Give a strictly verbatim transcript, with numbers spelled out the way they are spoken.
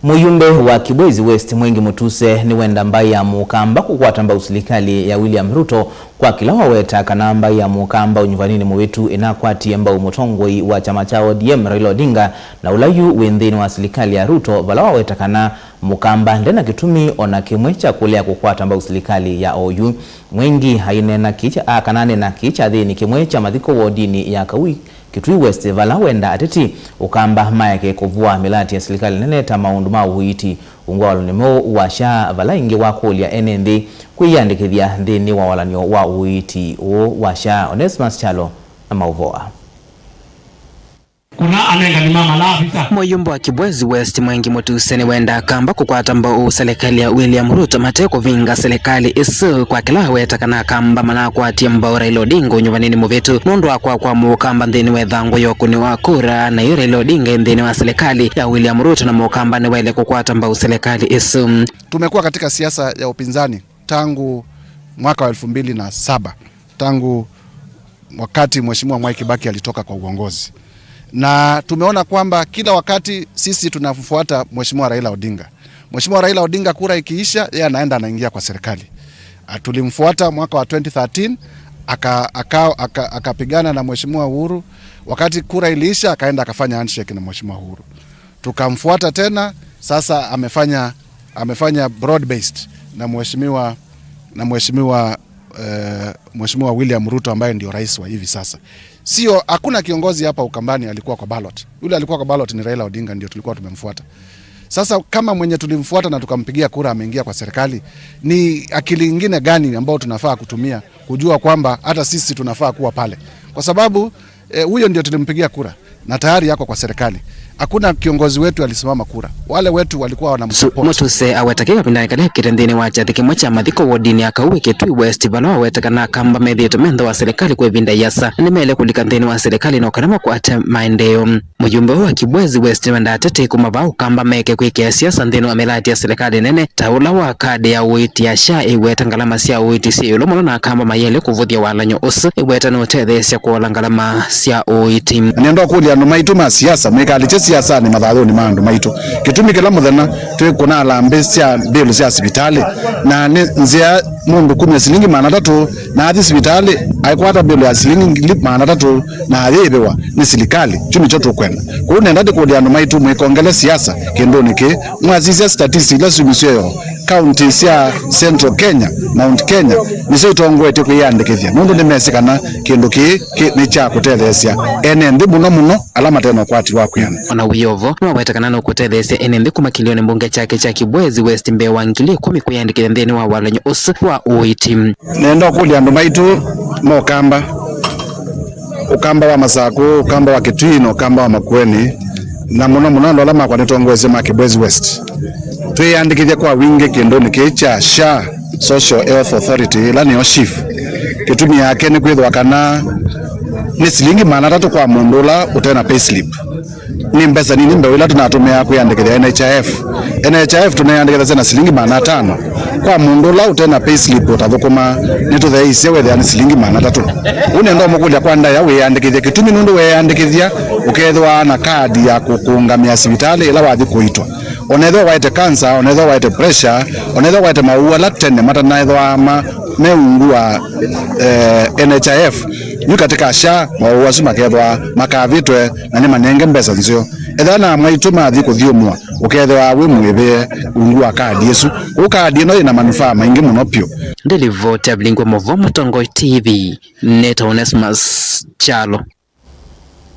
Mũyumbe wa Kibwezi West Mwengi Mutuse nĩwenda mbaĩ ya Mũkamba kũkwata mbau silikalĩ ya William Ruto kwa kĩla waweta kana mbaĩ ya Mũkamba ũnyuvanĩnĩ mũvĩtu ĩnakwatie mbau mũtongoi wa kyama kya O D M Raila Odinga, na ũla yu wĩ nthĩnĩ wa silikalĩ ya Ruto, vala waweta kana Mũkamba nde na kĩtumi o na kĩmwe kya kũlea kũkwata mbau silikalĩ ya oyu. Mwengi aineena kĩĩ kya, a, kana aneena kĩĩ kyathĩnĩ kĩmwe kya mathiko wodinĩ ya Kaui, Kitui West, vala wenda ateti Ũkamba maeke kũvũa mĩlati ya silikalĩ nene ta maũndũ ma ũiiti, ungu wa walany'o mweũ wa SHA, vala ĩngĩ wakũlya ene nthĩ kwĩyĩandĩkĩthya nthĩnĩ wa walany'o wa ũiiti ũũ wa SHA. Onesmus Kyalo na maũvoo aa. Kuna anengani ma malaa visa. Mũyumbe wa Kibwezi West Mwengi Mutuse nĩwenda Akamba kũkwata mbau silikalĩ ya William Ruto mate kũvinga silikalĩ ĩsu kwa kĩla aweta kana Akamba manakwatie mbau Raila Odinga ũnyuvanĩnĩ mũvĩtu nũndũ wa kwakwa Mũkamba nthĩnĩ wa ĩthangũ ya ũkũni wa kura, na yu Raila Odinga e nthĩnĩ wa silikalĩ ya William Ruto na Mũkamba nĩwaĩle kũkwata mbau silikalĩ ĩsu. Tumekuwa katika siasa ya upinzani tangu mwaka wa elfu mbili na saba, tangu wakati Mheshimiwa Mwai Kibaki alitoka kwa uongozi. Na tumeona kwamba kila wakati sisi tunamfuata Mheshimiwa Raila Odinga. Mheshimiwa Raila Odinga, kura ikiisha, yeye anaenda anaingia kwa serikali. Ah, tulimfuata mwaka wa twenty thirteen, aka-, aka-, aka-, akapigana na Mheshimiwa Uhuru. Wakati kura iliisha, akaenda akafanya handshake na Mheshimiwa Uhuru. Tukamfuata tena, sasa amefanya, amefanya broad based na Mheshimiwa, na Mheshimiwa, eh, Mheshimiwa William Ruto ambaye ndio rais wa hivi sasa. Sio, hakuna kiongozi hapa Ukambani alikuwa kwa ballot. Yule alikuwa kwa ballot ni Raila Odinga, ndio tulikuwa tumemfuata. Sasa kama mwenye tulimfuata na tukampigia kura ameingia kwa serikali, ni akili ingine gani ambayo tunafaa kutumia kujua kwamba hata sisi tunafaa kuwa pale? Kwa sababu, eh, huyo ndio tulimpigia kura na tayari yako kwa serikali. Hakuna kiongozi wetu alisimama kura. Wale wetu walikuwa wanamsupport. Mutuse aweta kĩĩ kavindanĩ kala ekĩte nthĩnĩ wa kyathĩ kĩmwe kya mathiko wodinĩ ya Kaui Kitui West, vala waweta kana Akamba methĩĩtwe me nthĩ wa silikalĩ kwa ĩvinda ĩasa, na nĩmaĩle kũlika nthĩnĩ wa silikalĩ no kana makwate maendeeo. Mũyumbe ũũ wa Kibwezi West nĩwenda ateti kuma vaa Ũkamba meke kwĩkĩa siasa nthĩnĩ wa mĩlati ya silikalĩ nene, ta ũla wa kadi ya ũiiti ya SHA ĩweta ngalama sya ũiiti syĩ ĩũlũ mũno, na Akamba mayĩle kũvũthya walany'o ũsu ĩweta nũtetheesya kũola ngalama sya ũiiti. Na nĩenda kũlya andũ maitũ ma siasa, mwĩkalĩkye siasanĩ mathayũnĩ ma andũ maitũ. Kĩtumi kĩla mũthenya twĩkũna alambĩ sya mbilu sya sivitalĩ, na nĩ nzĩa mũndũ kumya silingi maana atatũ na athi sivitalĩ, aikwata mbilu ya silingi ngili maana atatũ na ayĩĩvĩwa nĩ silikalĩ. Kyu nĩkyo tũkwenda. Kwoou nenda ndĩkũlya andũ maitũ mwĩkongele siasa kĩndũnĩ kĩĩ. Mwasisya statistics ila syumisye yo, kaunti sya Central Kenya, Mount Kenya, nĩsyo itongoetye kwĩyandĩkĩthya nũndũ nĩmesĩ kana kĩndũ kĩĩ kĩ-, nĩ kya kũtetheesya ene nthĩ, mũno mũno ala mate na ũkwati wa kwĩana. O na wĩ o vo, nĩwaweta kana nũkũtetheesya ene nthĩ kuma kĩlĩonĩ mbunge kyake kya Kibwezi West mbee wa ngili ĩkũmi kwĩyandĩkĩthya nthĩnĩ wa walany'o ũsu wa ũiiti. Nenda ũkũlya andũ maitũ ma Ũkamba, Ũkamba wa Masakũ, Ũkamba wa Kitui na Ũkamba wa Makueni, na mũno mũno andũ ala makwa nĩtongoesye ma Kibwezi West, twĩyandĩkĩthye kwa wingĩ kĩndũnĩ kĩĩ kya SHA, Social Health Authority, ĩla nĩyo SHIF. Kĩtumi yake nĩ kwĩthĩwa kana nĩ silingi maana atatũ kwa mũndũ ũla ũte na payslip. Nĩ mbesa nini mbeũ ila tũnatũmĩaa kwĩyandĩkĩthya N H I F. N H I F tũneyandĩkĩthasya na silingi maana atano. Kwa mũndũ ũla ũte na payslip ũtathũkũmaa, nĩtũtheeisye wethĩa nĩ silingi maana atatũ. Ũu nĩenda ũmũkũlya kwa ndaĩa wĩyandĩkĩthye, kĩtumi nũndũ weeyandĩkĩthya ũkeethĩwa na kaadi ya kũkũũngamĩa sivitalĩ ĩla wathi kũitwa. Onethĩwa waĩte cancer, onethĩwa waĩte pressure, onethĩwa waĩte maũwau ala tene matanaethĩwa ma, me ungu wa, eh, N H I F, yu katika SHA, maũwau asu makethĩwa makavĩtwe na nĩmanenge mbesa nzeo. Ethĩwa na mwaitũ mathi kũthyũmũa, ũkethĩwa wĩ mwĩvĩe ungu wa kaadi ĩsu. Kwoou kaadi ĩno yĩ na manufaa maingĩ mũno vyũ. Ndĩlivoti ya Vilingwe Mũvo, Mũtongoi T V, nĩtawa Onesmus Kyalo.